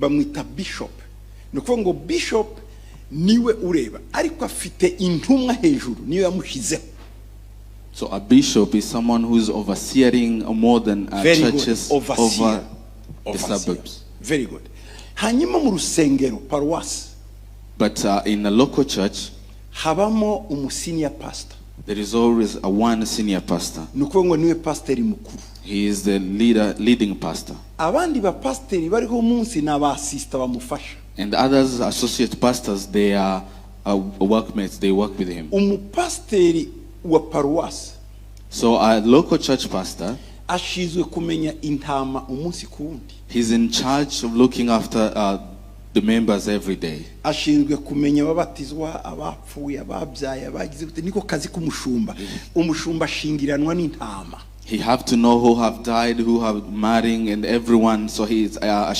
Bamwita bishop. Ni ukuvuga ngo bishop niwe ureba, ariko afite intumwa hejuru, niyo yamushyizeho. So a bishop is someone who is overseeing more than Very good. churches Overseer. over the Overseer. suburbs. Very good. Hanyuma mu rusengero, paruwasi, But in a local church, habamo umu senior pastor. There is always a one senior pastor. Ni ukuvuga ngo niwe pasiteri mukuru. He is the leader, leading pastor. Abandi bapasiteri bariho munsi ni aba assistant bamufasha. And others, associate pastors, they are workmates, they work with him. Umupasiteri wa paruwasi So a local church pastor, ashinzwe kumenya intama umunsi ku wundi. He's in charge of looking after the members every day. Ashinzwe kumenya ababatizwa, abapfuye, ababyaye, abagize gute. Niko kazi k'umushumba. Umushumba ashingiranwa n'intama. He have to know who have died, who have marrying, and everyone. So he is a